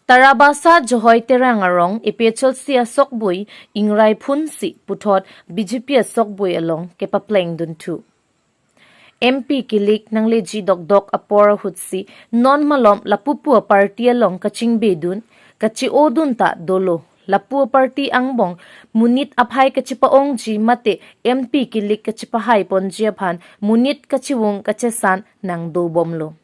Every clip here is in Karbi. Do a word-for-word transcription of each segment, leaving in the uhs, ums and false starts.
Tarabasa Johoi Terang arong A P H L C asokboi ingrai phunsi puthot B J P asokboi along kepaplengdunthu. M P kilik nangleji dokdok apor ahutsi non malom lapupu aparty along kachingbedun, kache-odun ta dolo. Lapu aparty angbong monit aphai kachepa-ongji mate M P kilik kachepahaiponji aphan monit kachevung kachesan nangdobomlo.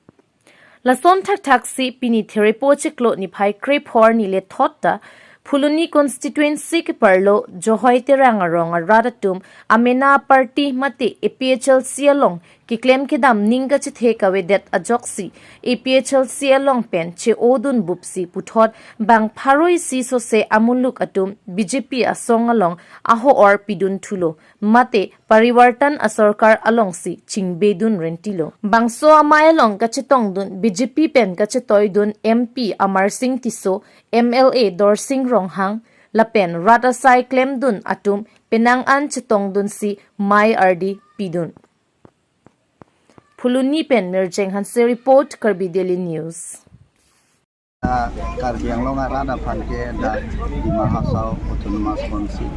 Lason thakthaksi pini Therepo chiklo niphai krepho arni lethot ta Phuloni constituency keparlo Johoi Terang arong arat atum amena aparty mate A P H L C along keklem kedam ning kachethe kavedet ajoksi A P H L C along pen che-odunbupsi puthot bang pharo isi sose amuluk atum B J P asong along aho-or pidunthulo. Mate Parivartan asorkar alongsi chingbedun rentilo. Bangso amei along kachetongdun B J P pen kachetoidun M P Amarsing Tisso, M L A Dorsing Ronghang lapen rat asai klemdun atum penang an chetongdunsi mei ardi pidun. Phuloni pen Mirjeng Hanse report, Karbi Daily News. Ah, Karbi Anglong arat aphan ke dak Dima Hasao Autonomous Council,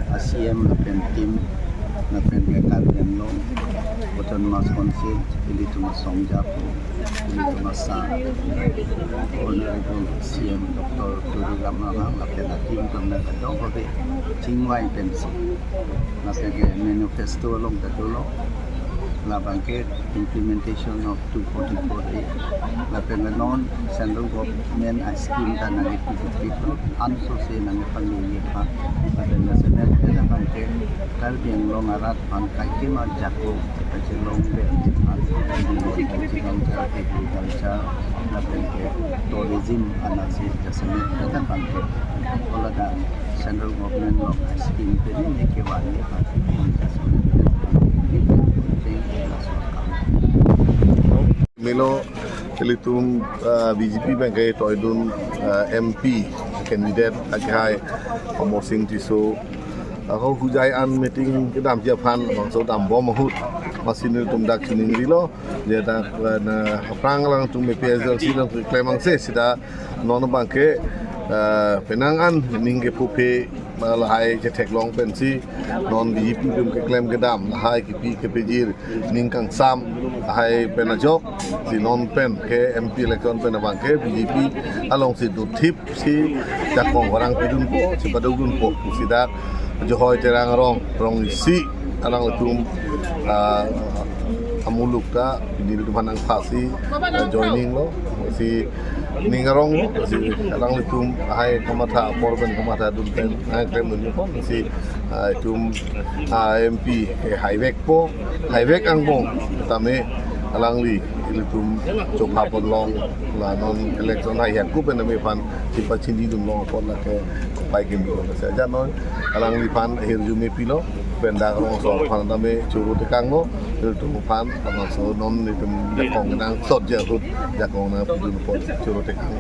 ah, C M lapen team, lapen ke Karbi Anglong Autonomous Council, ilitum asong japo, ilitum asa, Honorable C M Doctor Tuliram Ronghang lapen ateam atum na kadokave chingvai pensi, lapen ke manifesto along ta dolo, labangke implementation of two forty-four A, lapen non central government a scheme ta nang execute, ansose nang pangni ni pa, lapen national ke labangke Karbi Anglong arat aphan kaikema jako kachelongbe aphan, agriculture, agriculture, lapen ke tourism anasi jasemet ke labangke, olaga central government along scheme pini ni kevang ni pasi. Melo ilitum, ah, B J P pen ketoidun, ah, M P candidate akehai Amarsing Tisso. Ako hujai an meeting kedamji aphan bangso dambom ahut, masi nelitum dak chiningrilo, je dak, ah, na aphrang alangtum A P H L C along keklem angse seta non abangke, ah, penang an ning kepuphe, ah, lahai chetheklong pensi non B J P atum keklem kedam lahai kipi kepajir ning kangsam lahai pen ajoksi non pen ke M P election pen abangke B J P alongsi dothipsi jakong orang pidunpo, chepadodunpo pusi dak Johoi Terang arong, rong isi alanglitum, ah, amuluk ta pini ilitum aphan nangphasi, ah, joining lo, si ning arong lo, si alanglitum lahai kamatha apor pen kamathadun pen nangklemdun apot si, ah, itum, ah, M P, eh, haivekpo, haivek angbong tame alangli ilitum chopha ponlong, la non election hai haiku pen tame aphan chepachinidunlong apot lake kopai kemilo. Seta non alangliphan ahirjume pilo, pen dak rongso aphan tame choro tekanglo, ilitum aphan, bangso non ilitum jakong nang sot jahut jakong nangpidun apot choro tekang.